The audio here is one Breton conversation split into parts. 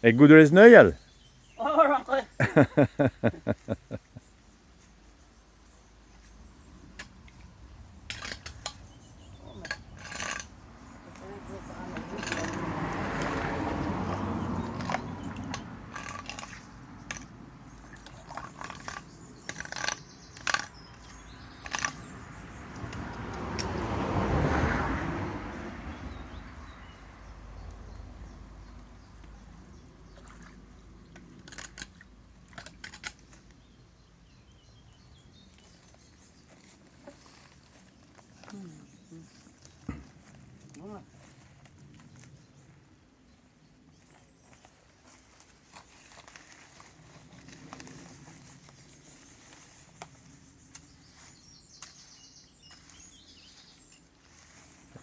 E goût rez neuial? Oh, rentre.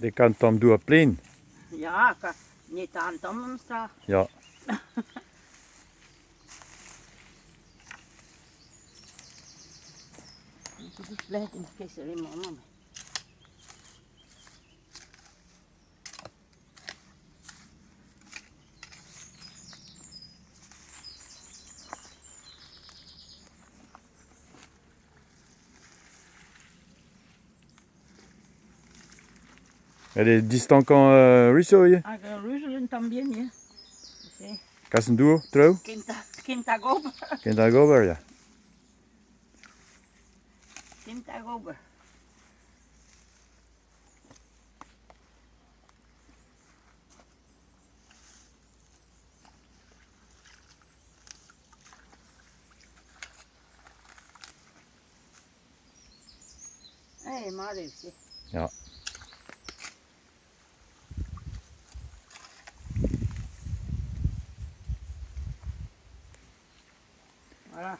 De kan tamm dour plen. Ya, ka, neta an tamm memestra. Ya. Elle est distankañ Russo ivez. Hag Russo un tamm bihan ivez. Kas an dour, traoù? Kentañ gober. Kentañ gober, ya. Kentañ gober. Eh, mat eo se. Ya. Voilà.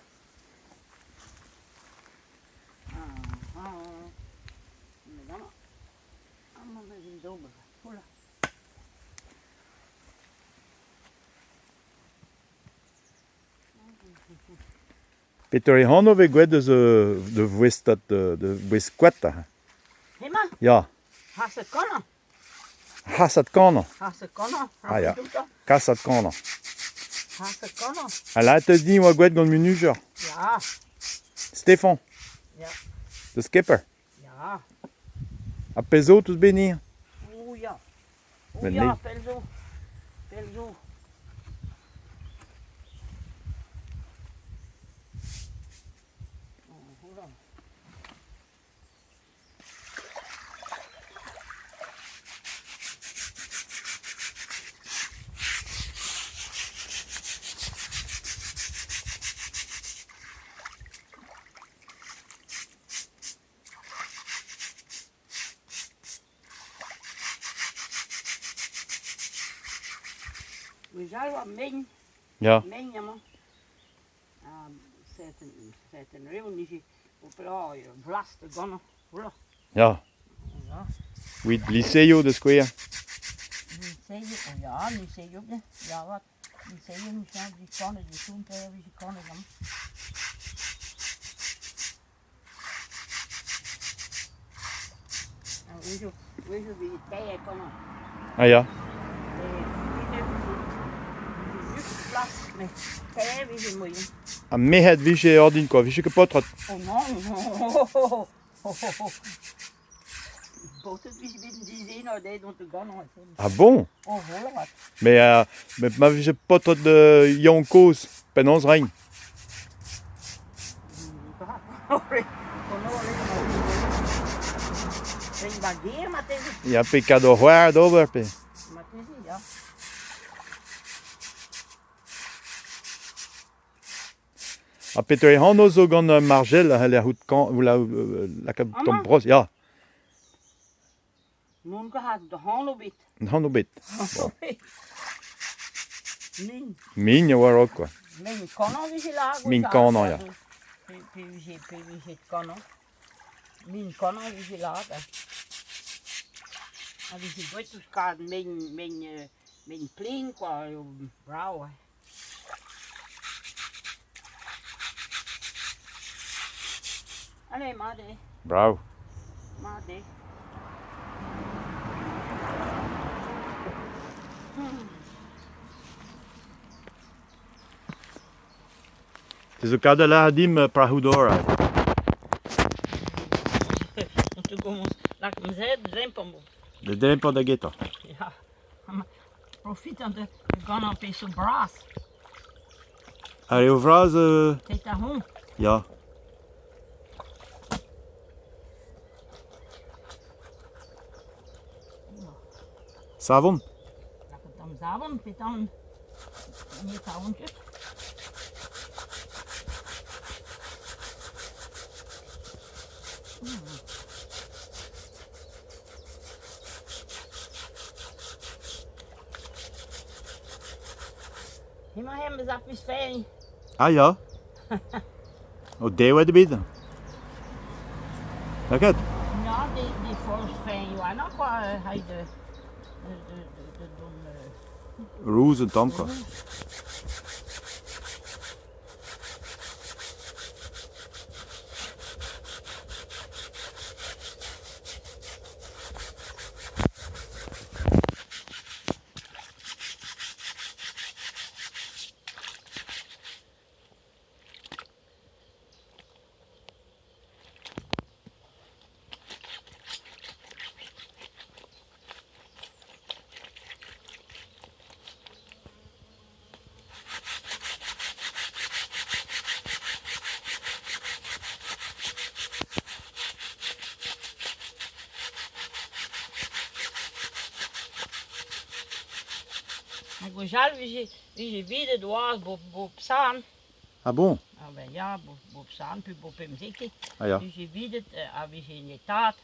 Ah, ah, met amañ. Amañ 'meus un d'ober. Hola. Petore anv vez gwraet eus da voestad da voest koad aze? Hemañ? Ya. Hasat kanañ. Hasat kanañ. Hasat kanañ. Ah ya. Kasat kanañ. Hasat kanañ. Ha lâret din oa gwraet gant munujer. Ya. Stefan. Ya. The skipper. Ya. Ha pezh zo 'teus bet 'ni? Oh ya. Oh ya, pell zo. Pell zo. Gwechall 'oa mein, Ya. mein amañ. Ha serten reoù 'nije o pellañ vlas da gannañ. Voilà. Ya. Ya. Evit liseioù da skouer. Liseioù, oh ya, liseioù, ya 'vat. Liseioù 'michañs 'vije kanet, 'vije konter 'vije kanet amañ. A-wechoù 'vije teir kanañ. Ah ya. Just plas, met teir 'vije moaien. Ha merc'hed 'vije ordin kwa, 'vije ket paotred. Oh non! Paotred 'vije bet dizenañ dezhe dont da ganañ. Ah bon? Oh voilà 'vat. Met ma vije paotred yaouank-kozh, penaos 'raint? Ya, pe kad o c'hoar d'ober pe. Ha petore anv zo gant Marjel a c'haller c'hoût lakaat tamm bros ya. N'on ket c'hoazh anv ebet. Anv ebet. Bon. Min. Min a oa a-raok quoi. Min kanañ 'vije lâret. Min kanañ, ya. Pe vije, pe vije kanañ. Min kanañ 'vije lâret. Ha vije gwraet ouzh kad mein, mein, mein plen quoi, eo brav. Allez, mat eo. Brav. Mat eo. Te zo kat da lâret dimp prahoù d'ober aze. On te commence lak zed drempomp. Da drempañ da getañ. Ya. Profitañ da ganañ pezh zo bras. Ar eo vras Ket a-hont. Ya. Savon? Lakaat tamm savon pe tamm ne savon ket. Hemañ em eus ar pus-feilh. Ah ya. O devet ebet. Lakaat. Ya, des fausses feilh oa quoi, hay de, de, de, de, de dont... Rouz un tamm quoi. Ha gwechall vije videt oaz bo psan. Ah bon? Ah ben ya, bo psan pe bo pemzek. Ah ya. Vije videt a vije netaat.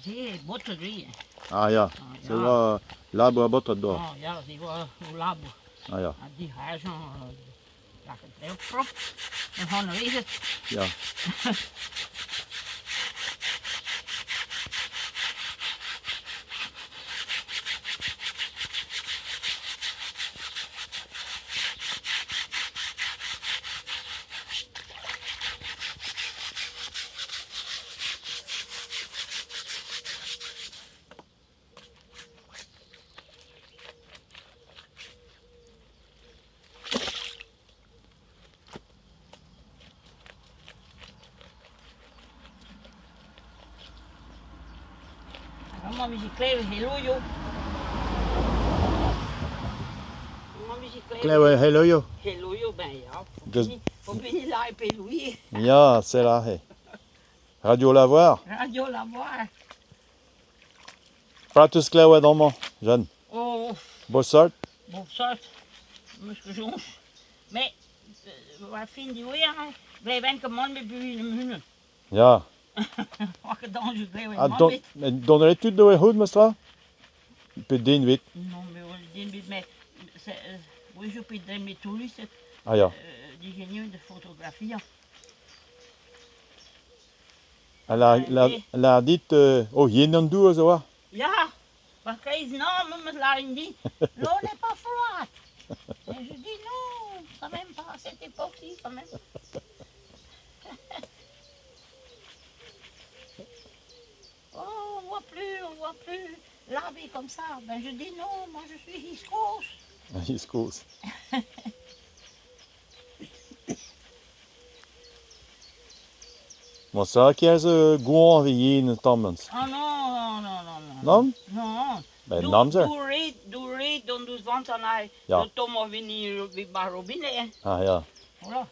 Se baotred ivez. Ah ya, se oa labour ar baotred d'ober. Ah ya, se oa o labour. Ah ya. Ha dic'hajañ lakaat dezho propr, ur c'hanavezet. Ya. Amañ 'vije klevet heloioù. Amañ 'vije klevet... Klevet heloioù? Heloioù, ben ya. Pop hini lâret pe Louis. Ya, sell aze. Radio Lavoir. Radio Lavoir. Petra 'teus klevet amañ, Jeanne? Oh. Bossart? Bossart, 'meus ket soñj. Mais war fin diwezhañ, gleven ket mann bet buhez em-unan. Ya. Oa ket dañjer glevet Ha mann dont, bet. met dont a rit tud d'o c'hoût memes-tra? Pe den ebet? Non, mais den ebet, mais wechoù pe dre me touristed Ah ya. digenevet da fotografiañ. Ha la, la, la dit oh yen an dour zo oa? Ya, war kreiz non, memes lârin dit, l'eau n'est pas froide. Et je dis non, quand même pas à cette époque-ci, quand même. Oh, on voit plus, on voit plus laver comme ça. Ben je dis non, moi je suis Hiskos. Hiskos. Bon, ça kerzh goañv e yen un tamm. Ah non, non, non, non, non. Non? Non. Ben, an amzer. Dour red, dont deus vant an ae. Ya. Do tommañ vini vit bar robinet. Ah ya. Voilà.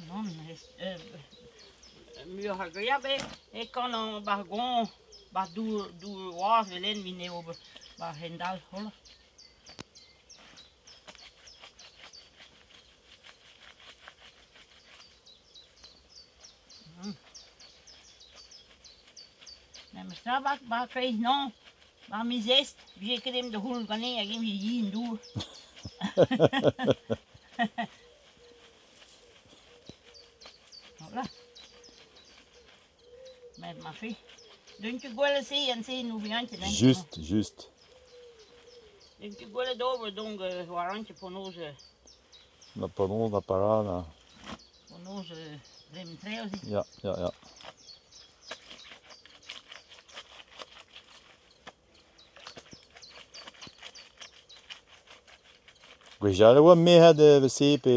Non, non, muioc'h agreabl eo e kanañ 'ba 'r goañv, 'ba dour dour wazh vel-henn 'vit eo 'ba hent-all, hola. Memes tra 'ba 'ba kreiz-noz, 'ba miz Est, 'vije ket em da c'houll ganin hag em yen dour. Voilà. Met ma fe, deunt ket gwelet se an se n'ouvian ket hein. Just, just. Deunt ket gwelet ober donc war an ket penaos Na penaos, na para, na... Penaos drem treo-se. Ya, ya, ya. Gwechall e oa merc'hed evel-se pe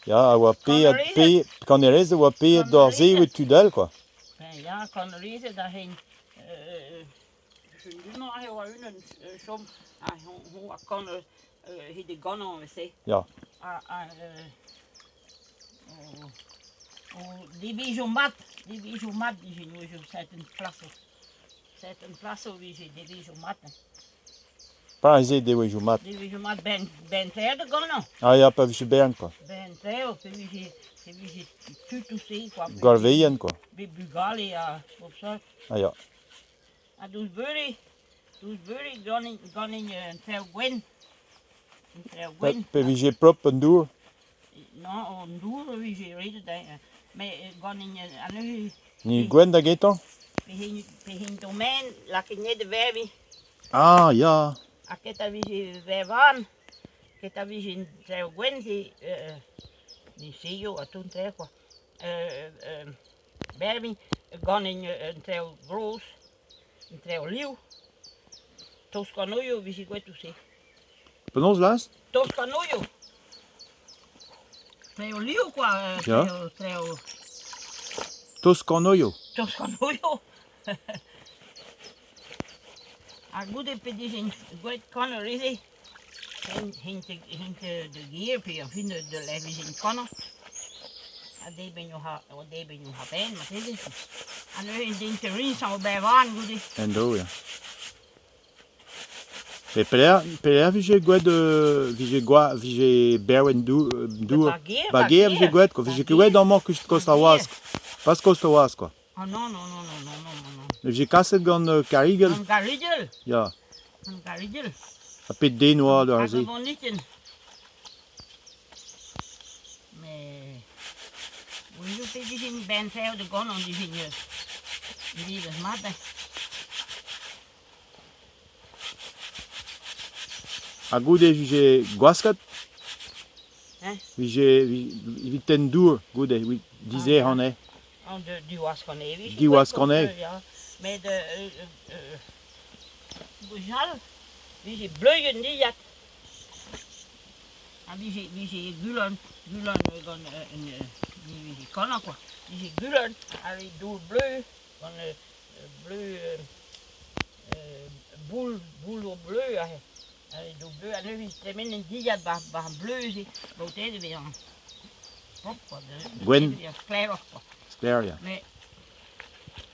ya a oa paeet Kannerezed. pe kannerezed a oa paeet d'ar se Kannerezed. evit tud all quoi. Ben ya, kannerezed a hein du-mañ aze e oa unan chom ha hoñ a kan he de ganañ evel-se. Ya. Ha devezhioù mat, devezhioù mat 'vije neuze certain plasoù. Certain plasoù 'vije devezhioù mat. Perak eo devezhioù mat? Devezhioù mat ben ben teir da ganañ. Ah ya, pa vije bern quoi. Ben teir pe vije pe vije tud ouzh-se quoi. Gwallveien quoi. Bet bugale ha bop seurt. Ah ya. Ha douzh beure, douzh beure ganin ganin un trev gwenn. Un trev gwenn. Pe vije propr an dour? Non, an dour a vije redet hein. Met ganin anezhe Ni gwenn da gentañ? Pe hini domain lakaet anezhe da verviñ. Ah ya. Ha ket a vije vervan, ket a vije un trev gwenn se ni seio ha tout an traoù quoi. Berviñ gant un traoù gros, un traoù liv. Toskanoioù 'vije gwraet ouzh se. Penaos laz? Toskanoioù. Traoù liv kwa, Ya. traoù traoù Toskanoioù. Toskanoioù. Ha goude pe 'dije gwraet kanañ neuze, hent hent da gêr pe enfin da lec'h 'vijent kanañ. Ha debriñ o debriñ o c'hafen marteze. Ha neuze int int riñsañ ober van goude. En-dro ya. E pelec'h pelec'h 'vije gwraet 'vije gwa 'vije berv en dour? Ba gêr, Ba gêr 'vije gwraet quoi, 'vije ket gwraet amañ kost ar wazh. Pas kost ar wazh quoi. Ah non, non, non, non, non, non, non. E vije kaset gant Karigell? Gant Karigell? Ya. Gant Karigell. Ha pet den oa da se? Hag a Mais oui, pe vije ben fer de gant an dije livet mat. Ha goude e vije gwasket? Hein? Vije evit tenn dour goude, evit dizehan eo. An de diwask an evij. Diwask an ev. Ya. Met gwechall 'vije bleuenn dilhad. Ha 'vije 'vije gulan gulan gant un 'vije kanañ kwa. 'Vije gulan ha dour bleu gant bleu boul bouloù bleu aze. Dour bleu ha neuze 'vije tremenet dilhad 'ba 'ba ar bleu-se baoted e vezañ propr kwa. Gwenn. Da vezañ sklaeroc'h kwa. Sklaer ya. Mais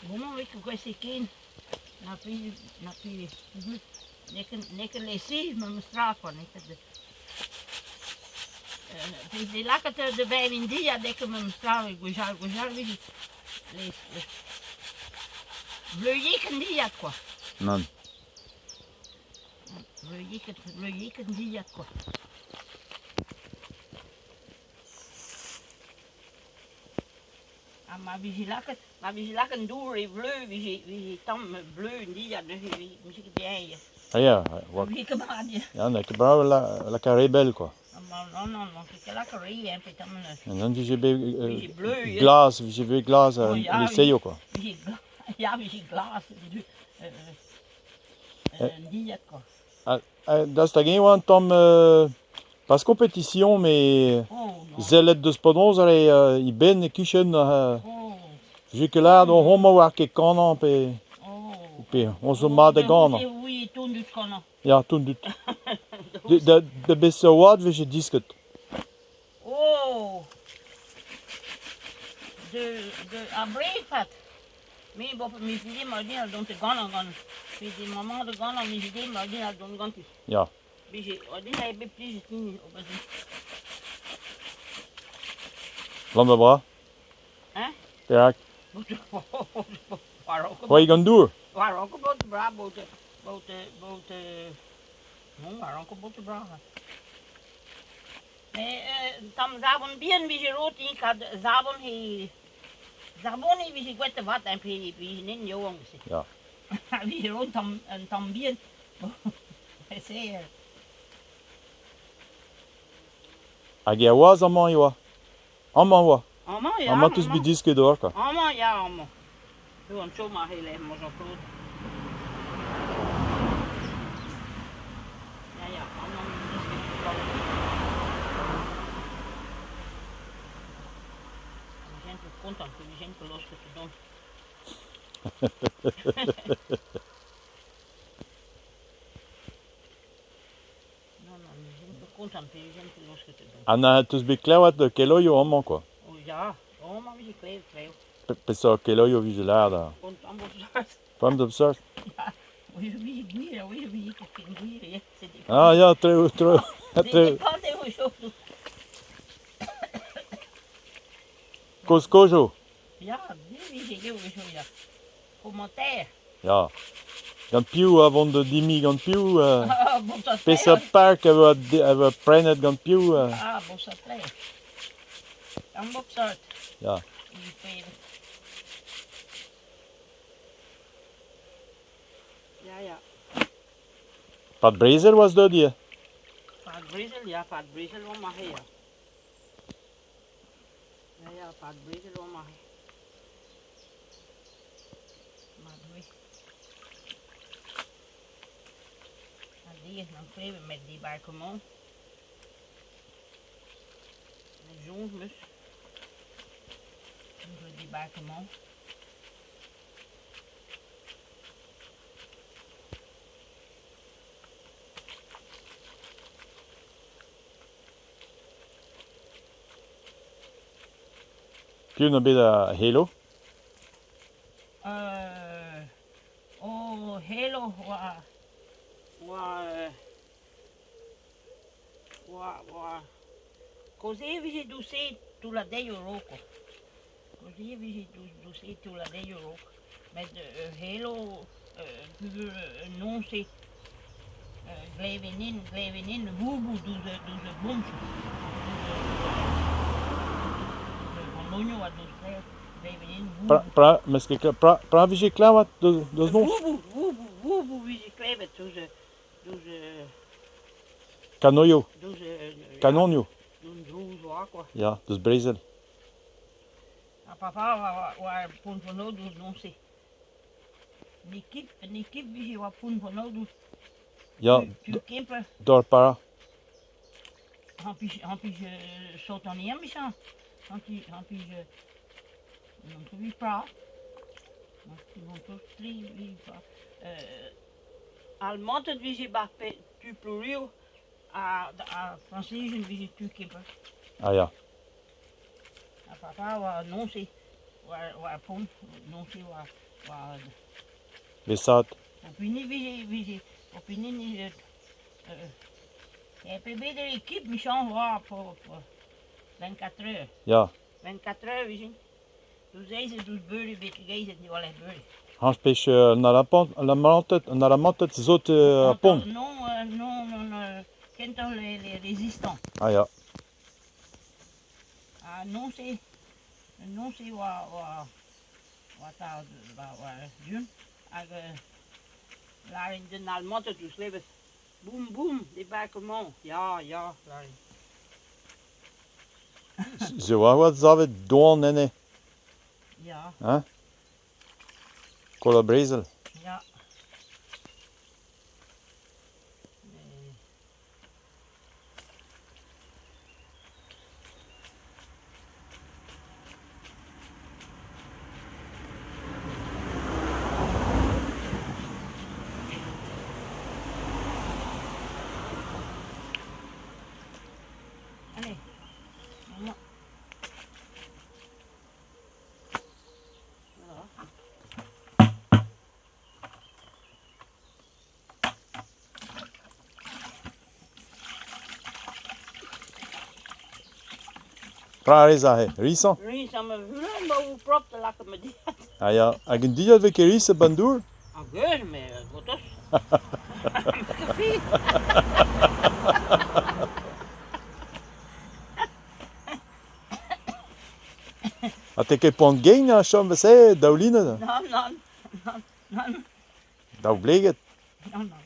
bremañ 'vez ket gwraet se ken. Na pe na pe n'eo ket n'eo ket lese memes tra kwa n'eo ket pe vez lakaet da vevañ dilhad n'eo ket memes tra gwechall gwechall 'vije les bleuiek an dilhad kwa. Nann. Bleuiek bleuiek an dilhad kwa. Ha ma vije lakaet ma vije lakaet an dour e vleu 'vije 'vije tamm bleu an dilhad neuze 'vije ket bien. Ah ya, oa 'Vije ket mat ya. Ya, n'eo ket brav lakaat re bell quoi. Non, non, non, ket lakaat re hein, petamant Nann 'vije bet 'Vije bleu ya. glas, 'vije bet glas Oh, ya, an eseio quoi. 'Vije ya, 'vije glas an dilhad quoi. Daoust hag-eñ e oa un tamm pas compétition mais Oh non. sellet deus penaos e e benn e-kichen Oh. 'vije ket lâret homañ 'oar ket kanañ pe Oh. pe on zo mat da ganañ. Oui, tout dud kanañ. Ya, tout dud. Da da beseurt oad 'vije disket? Oh De de ar breizhad Me bo me 'vije ma din dont da ganañ gant 'vije maman da ganañ me 'vije ma din dont ganti. Ya. 'Vije ordin eo bet plijet din ober se. Gant da bra? Hein? Perak? War-raok C'hoari gant dour? war-raok bout brav bout bout bout non war-raok bout brav. Mais tamm savon bihan 'vije roet din kad savon he savoniñ 'vije gwraet da vat hein pe 'vije nen yaouank-se. Ya. 'Vije roet tamm un tamm bihan se Hag er wazh amañ e oa. Amañ e oa. Amañ ya. Amañ 'teus bet disket d'ober quoi. Amañ ya amañ. Eo an chom aze lec'h emañ Jean-Claude. Ya ya, amañ 'meus disket. Non, non, vijent ket kontant pe vijent ket laosket da dont. Ha na teus bet klevet keloioù amañ quoi. Oh ya, amañ vije klevet traoù. Peseurt keloioù vije lâret da? Kontant bep seurt. Kontant bep seurt? Ya, vije gwir, a vije ket ken gwir, ya. Ah ya, traoù, traoù, traoù. Dépend eo soñj. Kozh kojo. Ya, me vije eo soñj ya. Commentaire. Ya. Gant piv a vont da dimi gant piv Ah, bon ça Peseurt park a vo a vo prenet gant piv Ah, bon ça plaît. An bep seurt. Ya. Ya, ya. Pad brezel oas deuet ivez? Pad brezel, ya, pad brezel oa mahe, ya. Ya, ya, pad brezel oa mahe. Ma Doue. Ha diaes n'am klevet met débarquement. Met soñj 'm eus. Ouzh débarquement. Piv 'na bet ar c'helo? O c'helo oa oa oa oa kaozeet e vije douzh-se toulladeioù a-raok kwa. Kaozeet e vije douzh-se toulladeioù a-raok. Met ur c'helo peogwir un noz-se gleven int gleven int vourboù douzh douzh ar bomzoù douzh ar c'hanonioù ha douzh gleven int vourboù. Pra 'meus ket pra pra vije klevet deus noz? Vourboù vourboù vourboù vije klevet douzh douzh Kanoioù. douzh Kanonioù. douzh drouz oa kwa. Ya, deus brezel. Ha papa oa oa Pont-Vonnodoù noz-se. N'eo ket n'eo ket vije oa Pont-Vonnodoù. Ya, Tu Kemper. D'or para. Rempij rempij sot an emichañ. Rempij rempij n'on ket evit pra. N'on ket tre evit pra. Almanted vije 'ba tu Plourio ha ha Frañsizien vije tu Kemper. Ah ya. Ha papa oa noñse oa oa pont noñse oa oa Besat. O pini vije vije o pini nije e bet ekip michañ oa po 24 heures. Ya. 24 heures vije. Douzh eizh ha douzh beure betek eizh diwar lec'h beure. Hañch pech an alapant an alamanted an alamanted zo ar pont. Non, non, non, non, kentoc'h les résistants. Ah ya. Ha noñse noñse oa oa oa ta oa oa du-hont hag lâret d'un Almanted ouzh klevet boum boum débarquement ya ya lâret. Se oa oa savet doan enne. Ya. Hein? Koll ar brezel. Ya. Allez, maman. Voilà. Pra a rez aze, risañ? Risañ ma vuhez, ma vo propr da lakaat ma dilhad. Ah ya, hag un dilhad 'vez ket riset 'ba 'n dour? Ar geuz, mais gortoz. Kafe. Ha te ket poan gein a chom se daoulinet? Nann, nann, nann, nann. Daoubleget? Nann, nann.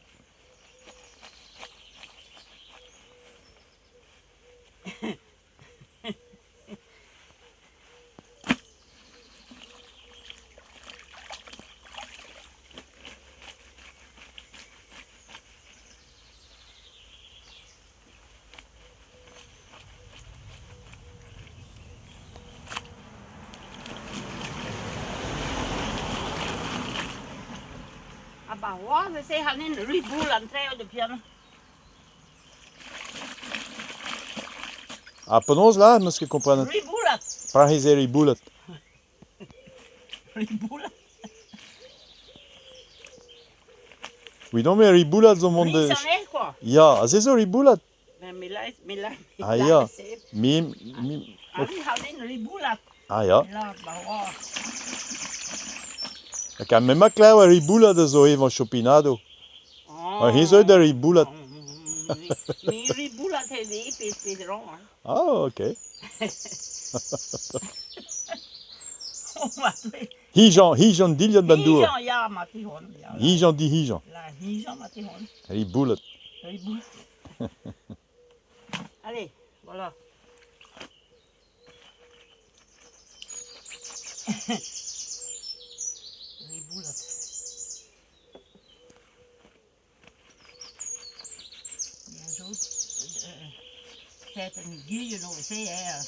Ba c'hoazh e sec'h an riboul an traoù da piano. Ha penaos là, 'meus ket komprenet. Riboulat. Petra eo riboulat? Riboulat. Oui, non, mais riboulat zo mont da... Riz quoi. Ya, aze zo riboulat. Ben, me lais, me lais, me Ah ya. lais, Mi, mi... Ah, mi halen riboulat. Ah ya. La, ba oa. Hag ar mema klev ar riboulat a zo evañ chopinado. Oh. Hi zo da riboulat. Mi riboulat he ve pez pez ran. Hein. Ah, ok. Oh, ma te. Hijañ, hijañ dilhad ban dour. Hijañ, ya, ma te hon. Ya, Hijañ dihijañ. La hijañ ma te hon. Riboulat. Riboulat. Allez, voilà. Riboulat. Ja, zo. Zet een gierje nog eens, hè.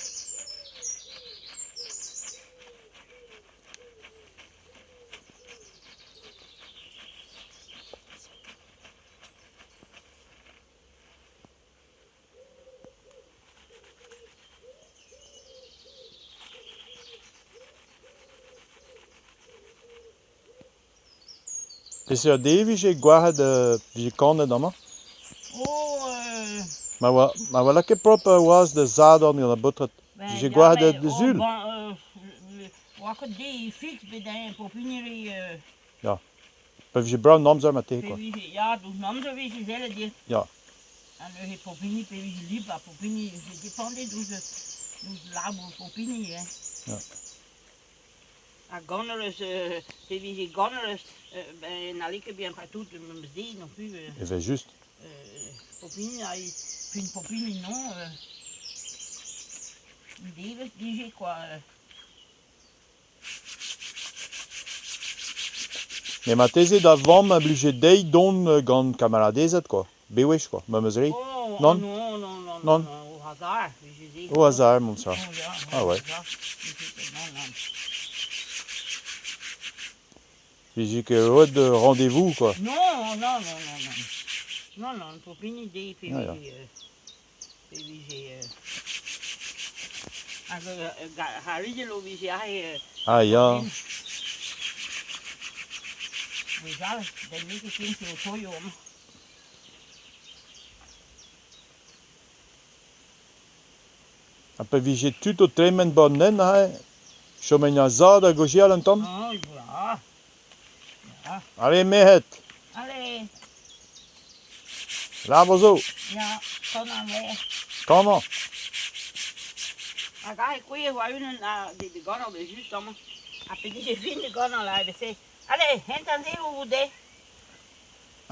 Peseurt de vije gwarc'het vije kanet amañ? Oh, Ma oa lakaet propr oaz da Sadorn gant ar baotred. ben, Vije ja, gwarc'het mais, da oh, Sul. bon, oa ket de fiks bet hein, pour finir, Pa vije brav an amzer marteze pe quoi. vije, ja, dus an amzer vije sellet dir. Ja. Ha neuze pour finir, pe vije lip, ha pour finir, je dépendait deus, deus labour pour finir, hein. Ja. Ha ganerez, pe vije ganerez, ben, n'halle ket bien partout, memes de non plus. Evel just. Pour finir, ha, fin pour finir, non. Un devezh dije, quoi. Met marteze da vamm a blije dezhi dont gant kamaradezed quoi. Bewech quoi, memes re. Oh, Non? non, non, non, Non. non, au hasard, vije se. Au hasard, mon ça. Oh, ya, Ah au ouais. hasard. Vije, non, non. Vije ket roet de rendez-vous quoi. Non, non, non, non, non. Non, non, pour finir, de, pe Ah, ya. vije, pe vije, hag Harry lo vije aze, Ah ya. Gwechall, den n'eo ket ken o toio amañ. Ha pa vije tud o tremen 'ba an hent aze, chom en a-za da gaozeal un tamm? Oh, ya. Ya. Allez merc'hed, Allez, labour zo, ya, kan an lec'h. kanañ. Hag aze kouezh oa unan a de, de ganañ bet just amañ. Ha pe dije fin de ganañ la evese. Allez, hent an zehoù vo dezhe.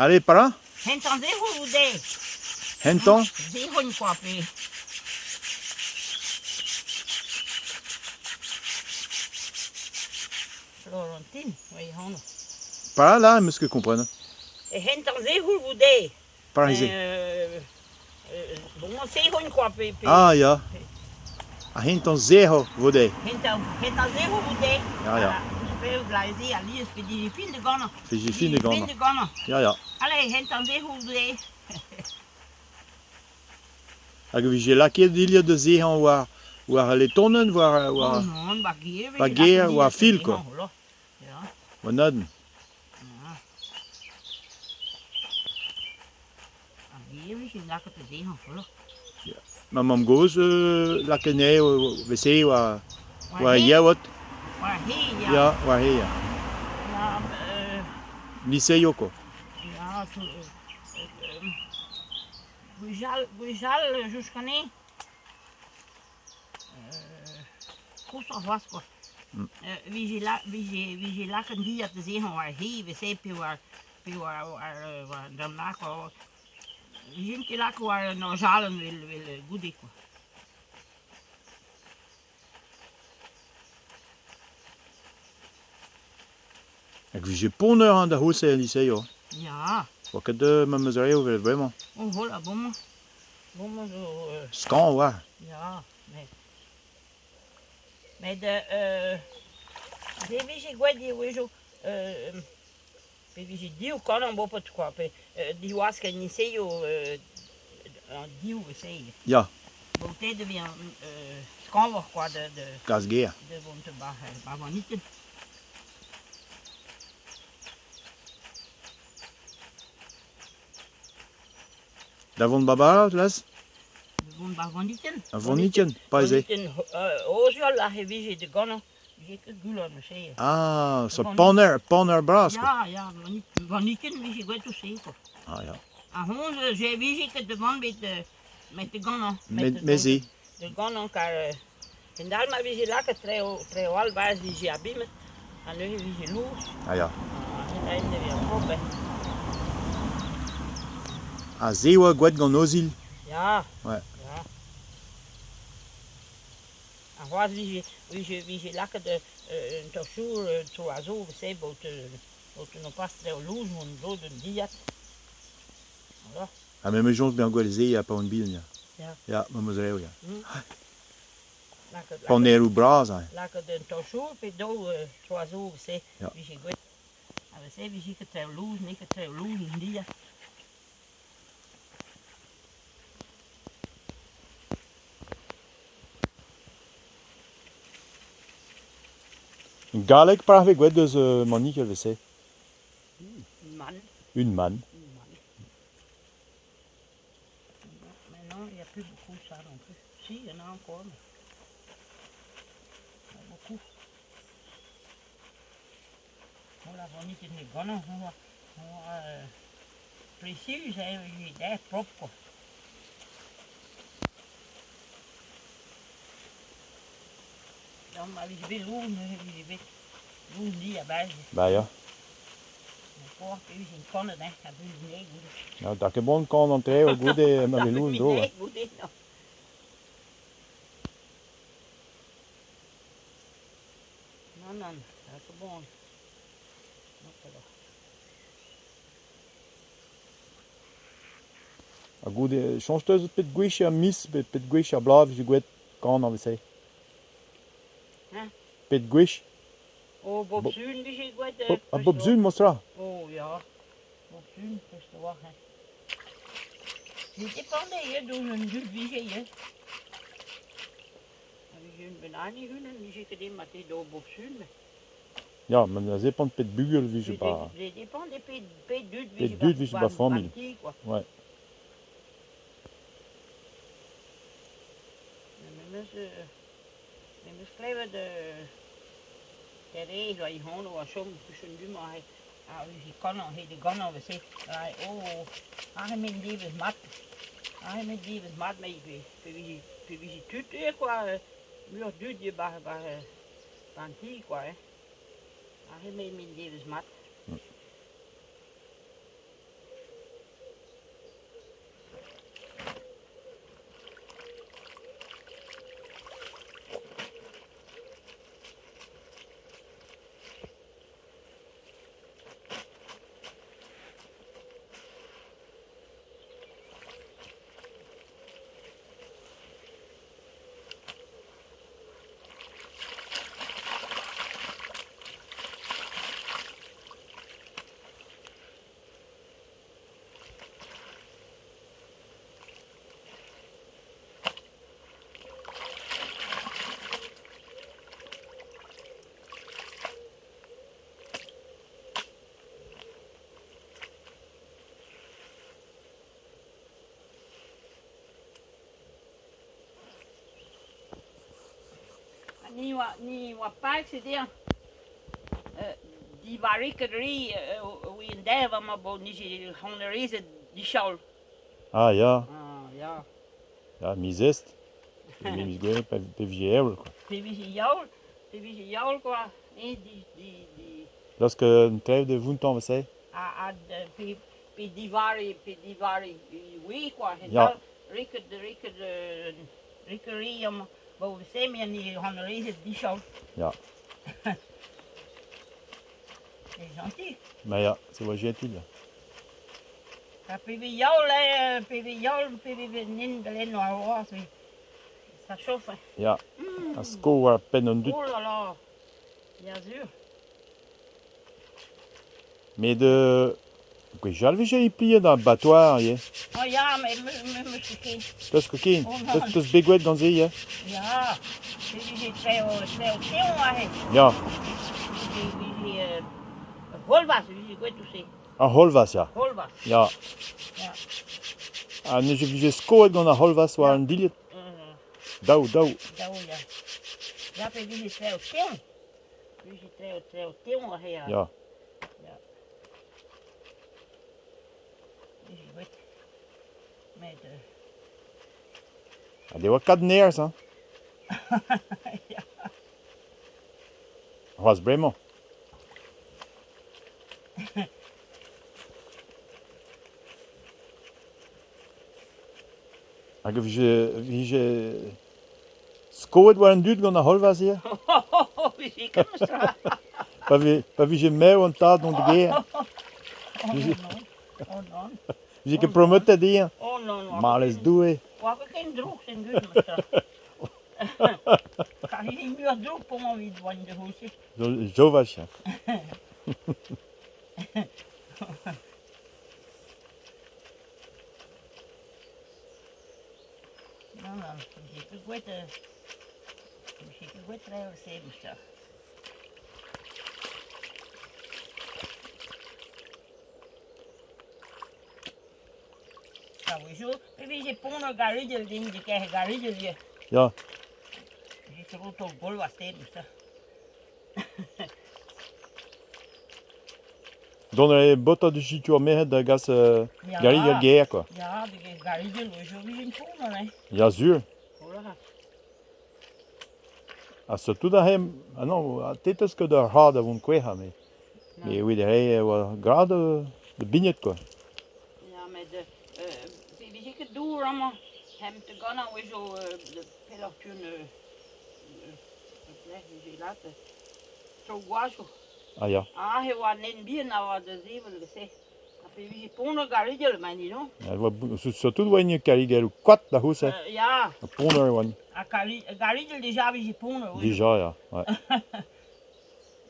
Allez, para? Hent an zehoù vo dezhe. Hentañ? Zehon quoi pe. Florentine, oui, hono. Para là, em eus ket komprenet. E hent an zehoù vo dezhe. Para ivez. Bon, zehon quoi pe. pe Ah ya. Ha hentañ zero vo dezhe. Hent an, hent an zehoù vo dezhe. Ya, ya. Pe blaze alies pe dije fin de ganañ. Vije fin de Fin ganañ. de ganañ. Ya, ya. Allez, hent an zehoù vo dezhe. Hag e vije lakaet dilhad da zehañ war war al letonenn, war Oh war non, war gêr war vije gêr, lakaet war dilhad da fil zehañ, quoi. hola. Ya. War neudenn. Ya. Ar gêr vije lakaet da zehañ, hola. Ma mamm-gozh lakaet anezhe vese war War war he, yeot. war he, ya. Ya, war he, ya. Ya, Liseio quoi. ya, to, gwechall, gwechall jusqu'anez, koshoc'h c'hoazh quoi. Vije la, vije, vije lakaet dilhad da zehañ war he, vese pe war, pe war, war, war dam lak, war, vijent ket lakaet war an orjalenn vel, vel goude quoi. Hag vije ponner hein, da c'houlz el liseio. Ya, Oa ket memes reoù vel bremañ. oh hola, bomañ, bomañ zo, Skañv oa. Ya, met met se vije gwraet diwezho Pe vije div kanañ boped kwa, pe diwasket niseioù an div se. Ya. Baoted e vezañ skañvoc'h kwa da da Kas gêr. Da vont 'ba 'ba vaniten. Da vont 'ba bara, laz? Da vont 'ba vaniten. A vaniten, pa ez eo. Vaniten Oziol aze vije da ganañ. Vije ket goulenn neuze. Ah, so paner, paner bras quoi. Ya, ya, vaniten vije gwet o se quoi. Ah ya. Ha hoñzh je vije ket da vont bet met da ganañ. Met met se. Da ganañ kar kendal ma vije lakaet treo treo all 'barzh vije abimet ha neuze vije lous. Ah ya. Ha aet e vije propr. Ha se oa gwraet gant ozilh? Ya. Ouais. Ya. Ha c'hoazh vije vije vije lakaet un torchour tro a zo se baot baot no pas treo lous mont zo d'un dilhad. Voilà. Ha me 'meus soñj bezañ gwelet se ha pa oan bihan ya. Ya. Ya, ma 'meus rev ya. Lakaet Paneroù bras aze. Lakaet un torchour pe daou tro a zo se Ya. vije gwet. Ha se vije ket treo lous, n'eo ket treo lous un dilhad. Galleg pa vez gwraet deus manikel evel-se. Mann. Un mann. Mann. Maintenant, il n'y a plus beaucoup ça non plus. Si, il y en a encore, mais pas beaucoup. Bon, la vanite est bonne, on va précis, j'ai propre quoi. Ma vije bet lourd neuze vije bet lourd di a-barzh. Ba ya. Por pe vije kannet hein, a beuz ne goude. Ya, da ket bon kan an treo goude ma vez lourd dro. Goude, non. Non, non, da ket bon. Ha goude, soñj 'teus pet gwech ar miz pe pet gwech ar bloaz 'vije gwraet kan evel-se? Hein? Pet gwech? Oh, bop sul 'vije gwraet. Ha bop sul memestra? Oh ya, bop sul prest a-walc'h hein. Ne depende eo douzh an dud 'vije ivez. Ha 'vije un bennak e-unan 'vije ket mat eo bop sul met. Ya, met a zepant pet bugel 'vije 'ba... Se dépend de pet pet dud Pet 'vije dud 'vije 'ba familh. 'ba ti kwa. Ouais. Me 'meus me 'meus klevet Thérèse oa he anv a chom 'kichen du-mañ aze ha vije kanañ he da ganañ evel-se oh aze 'met devezh mat aze 'met devezh mat met pe vije pe vije tud ivez kwa muioc'h dud ivez 'ba 'ba 'ba an ti kwa hein. Aze 'met devezh mat. Ha ni oa ni oa paset dezhañ divarreket re oa an dev amañ bo 'nije c'honerezed dichaol. Ah ya. Ah ya. Ya, miz Est. Pe miz Gouere pe pe vije heol quoi. Pe vije heol, pe vije heol quoi, hein, di di di. Lorsque un trev de vountañ evel-se. Ha pe pe divarre pe divarre oui quoi, Ya. Reket reket reket re amañ bo se me ni c'honerezed dichaol. Ya. C'est gentil. Ma ya, se oa jentil. Ha pe vez heol eo, pe vez heol, pe vez nin da lenn war c'hoazh, ça chauffe. Hein. Ya, a sko war penn an dud. Oh là là, bien sûr. Met gwechall 'vije implijet ar battoir ivez. Oh ya, met 'meus ket ken. 'Teus ket ken? Oh nann. 'Teus bet gwraet gant se ivez? Ya, se vije treo teoñ aze. Ya. Se vije Holvas vije gwraet tout-se. Ar Holvas, ya. Holvas. Ya. Ya. Ha neuze 'vije skoet gant ar Holvas war an dilhad? Daou, daou. Daou, ya. Ya, pe vije treo teoñ. Vije treo treo teoñ aze. Ya. Ya. Vije gwraet. Met Ha ne oa ket nerzh hein. Ya. C'hoazh bremañ. Hag e vije, vije skoet war an dud gant ar c'holvaz ivez? Vije ket meus tra. Pa, ve, pa vije mev an tad dont da gêr. Oh non, oh non. Vije ket prometet dezhañ. Oh non, non. Mallozh Doue. Oa ket ken drouk sen dud meus tra. Kar hini muioc'h drouk pomañ evit oan da c'houlz-se. Jovaj. Non, non, vije ket gwraet, vije ket gwraet traoù se meus tra. A-wezhioù e vije pont ur garidell din de ker garidell ivez. Ya. Vije tro taol goll war stêr meus tra. Dont a rae baotred da sikour merc'hed da gas Ya. garidell gêr quoi. Ya, de garidell a-wezhioù 'vije pont hein. Ya sur. Voilà. Ha surtout aze, ah non, te 'teus ket ur c'har da vont kouezhañ met met evit re e oa grad da bignat quoi. Ya, met pe vije ket dour amañ, hemp da gannañ a-wezhioù pelloc'h tun lec'h vije lâret tro gwazhioù. Ah ya. Aze e oa an hent bihan a oa da sevel evel-se. Ha pe vije ponner garidell, ma hini, non? Surtout oa hini karigelloù koad da c'houlz-se. Ya. Ponner e oant. Ha garidell deja vije ponner. Dija, ya. Ouais.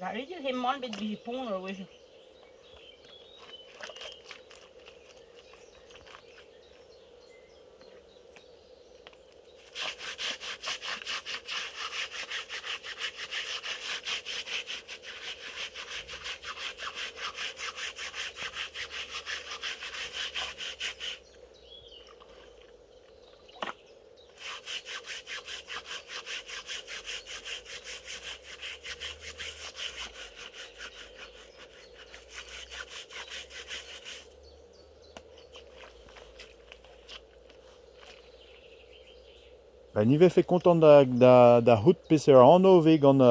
Garidell hemañ bet vije ponner a-wezhioù. Ba ni 'vefe kontant da, da, da c'hoût peseurt anv 'vez gant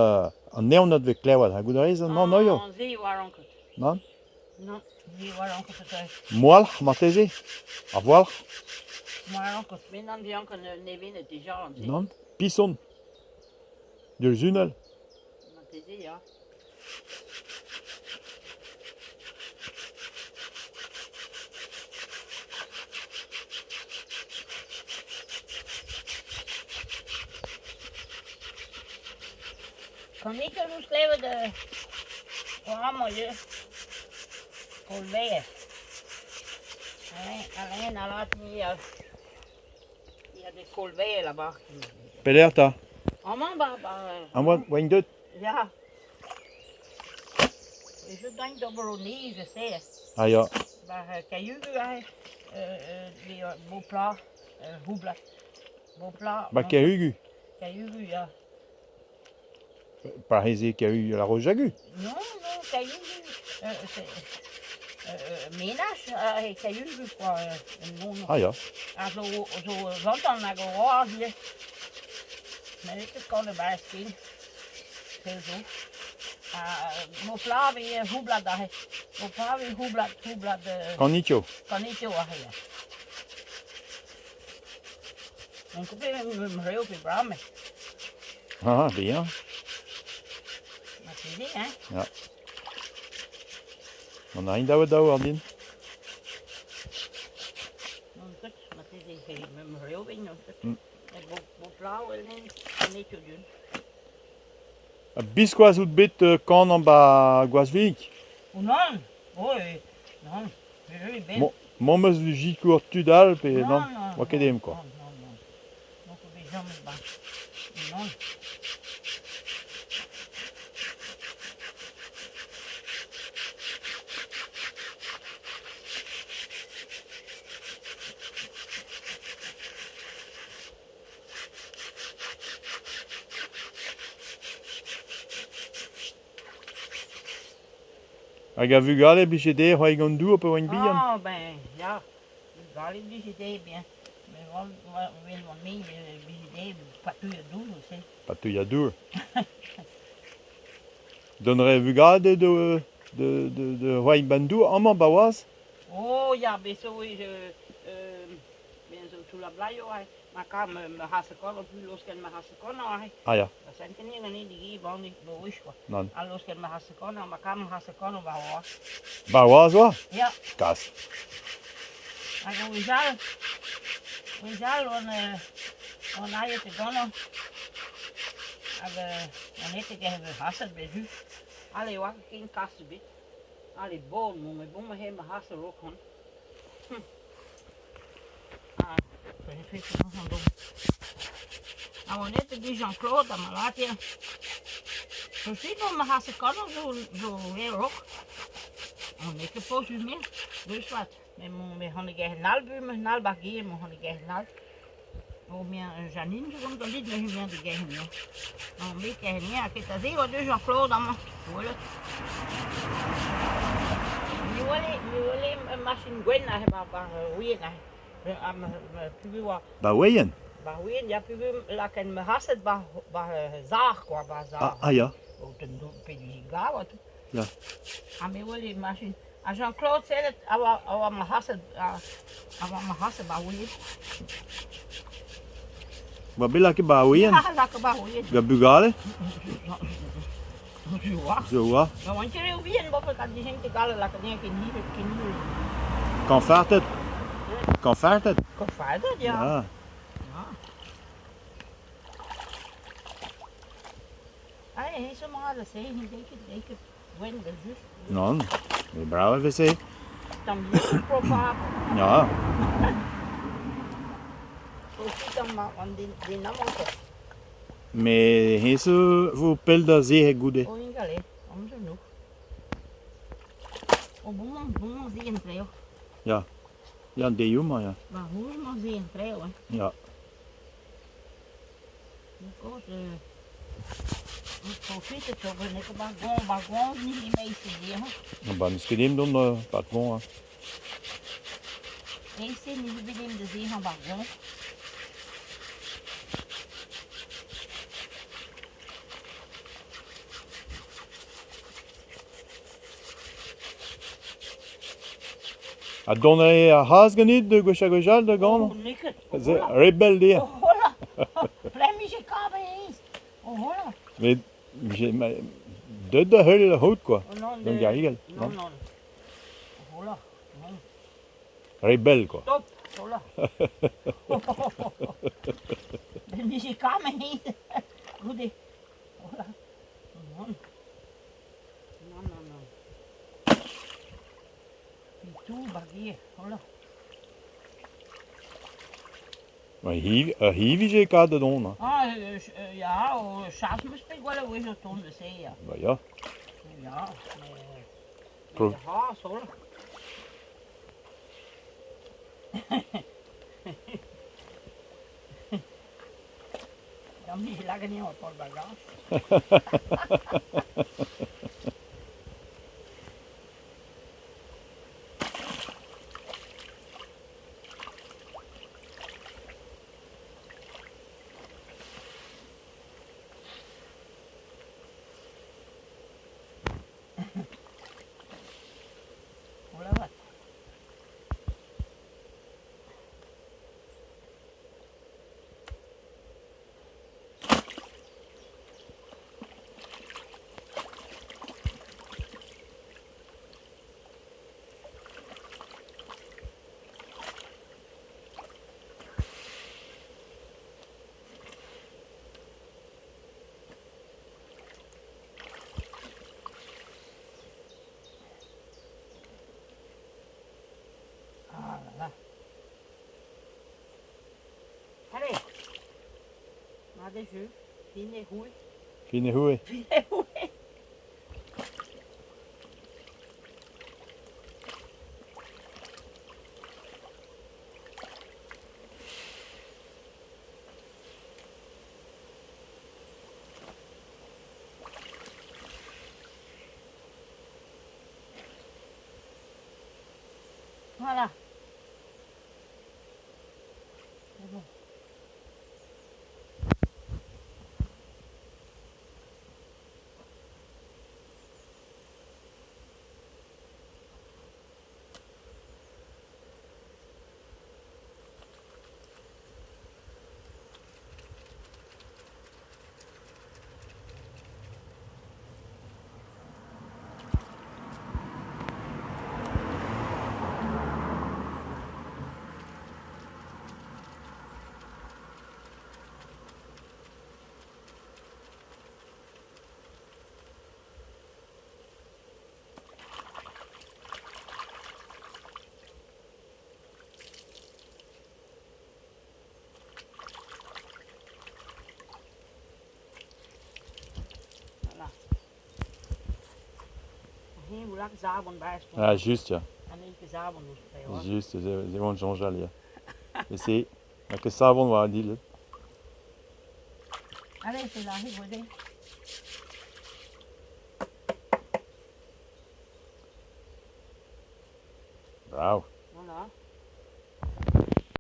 an evned 'vez klevet. Ha goût a rez an anv? Ah, se 'oa ket. Nann? Non, se 'oa ket. Moualc'h marteze? Ar voualc'h? Moa ket. Met nann 'vez ket nevenet dija. Nann? Pison? Durzhunell? Marteze, ya. Kan ik er ouzh klevet amañ ivez Kolver. Alain, Alain a lâret il y a des colverts là-bas. Pelec'h 'ta? Amañ ba ba Amañ oa-int deuet? Ya. Je gagne d'ober o nij, je sais. Ah ya. War Kailhugu aze, Beauplat, Houblat. Beauplat. Ba Kerhugu? Kailhugu, ya. Pa reze Kerhugu La Roche-Jagu? Non, non, Kailhugu, c'est menaj aze Kailhugu, quoi. Non, non. Ah ya. A zo, zo gantan hag o oaz ivez. Met n'eo ket gant e barrez ken. Pell zo. Ha Beauplat vez Houblat aze. Beauplat vez Houblat, Houblat... Kanitio. Kanitio aze, ya. N'on ket bet em reo pe brav, met... Ah, bien. Marteze, hein? Ya. Mont a rin daou daou ordin. N'on ket, marteze em reo bet, n'on ket. Beauplat, well, kanitio dun. Ha biskoazh out bet kanañ 'ba Gwazhvig? Oh nann! Oh, non, oui, ben. Mo- Mamm eus sikour tud all pe Non, non, non, oa ket non, em quoi. Non, non, non. Non, ket james ba. Non. Hag a vugale blije dezhe c'hoari gant dour pa oant bihan. Ah, ben, ya. Bugale blije dezhe, bien. Mais oan, oan, oan me, blije dezhe, patouilh dour, se. Patouilh dour. Dont a rae vugale de c'hoari gant dour amañ ba oaz? Oh ya, bet zo ben zo toull ar blaioù aze. Ma ka ma c'has-korn, plus laosken ma c'has-korn aze. Ah ya. Da senten ganin digi bon bo wich quoi. Nann. Ha laosken ma c'has-korn, ma ka ma c'has-korn ba oaz. Ba oaz oa? Ya. Kas. Hag an wechall on aet e ganañ. Hag on ete get e c'haset bet ju. Ale oa ken kas ebet. Ale bon, mon mais bon ma he ma c'has a-raok hon. Ah, Ha on ete gi Jean-Claude ha ma lakaet. Precies ma c'has korn zo re-raok. On n'eo ket posubl mil, deus wat. Mais mon me c'hant get an album, an al bar gir, mo c'hant get an al. O mien Janine zo gant dit neuze mien de get an. On me ket an ket a ze oa deus Jean-Claude amañ. Gwelet. Me wele machine gwenn aze ba ouien aze. Ha ma pugu oa Ba ouien? Ba ouien, ya pugu lakaen ma c'haset ba zar quoi, ba zar. Ah, ah ya. O ten do pe gav tout. Ya. Ha me wele machine. Ha Jean-Claude sellet a oa ma c'haset a oa ma c'haset ba ouien. Oa bet lakaet ba ouien? Ha lakaet ba ouien. Gant bugale? Zo oa. Zo oa. Ma oan ket re vihan bopet ha dijent ket gallet lakaat ken hir ken hir. Kañfarted? Kañfarted? Kañfarted, ya. Ya. Ya. Ah, he zo mat a se, he deket gwenn vel just. Nann, met brav e veze. Tamm bihan propabl. Ya. Profit an den amañ quoi. Met hennezh vo pell da sec'het goude. O ingal eo, amzer nou. O bomañ, bomañ se en treo. Ya. Ya, an deioù-mañ, ya. Ba rouge-mañ se en treo, hein. Ya. Kozh profitet zo n'eo ket bar goañv ni emaez se hein. Ba n'eus ket ezhomm dont bar goañv. Eizh ni bet ezhomm da sec'hañ bar goañv. Ha dont a rae ar c'hazh ganit gwech ha gwech all da ganañ? Oh, n'eo ket. Se re bell dezhañ. Oh, hola! Plec'h 'mije kavet hennezh? Oh, hola! Met deuet da heul ar c'haout quoi. Oh, non, Gant garigel. Non, non. Oh, hola. Non. Re bell quoi. Stop! Hola! Ben 'mije kavet hennezh. Goude. Hola. Non. Non, non, non. Pitou, bagier. Hola. Ur c'hi 'vije kat da dont. Hein. Ah, ya, o chas 'meus bet gwell a-wech o tont neuze, ya. Ba ya. Ya, met... Met c'hazh, hola. Dam 'mije lakaet anezhañ war taol bagaj. Hola 'vat. Voilà. Allez. Mat eo jeu. Fin e c'houi. Fin e c'houi. Fin e c'houi. Voilà. C'est bon. Voilà. Hen vo lak sabon 'barzh. Ah, just ya. Ha n'eo ket sabon ouzh Just, ze oan soñjal ya. E se, n'a ket sabon war an dilhad. Allez, c'est là, goude. Brav.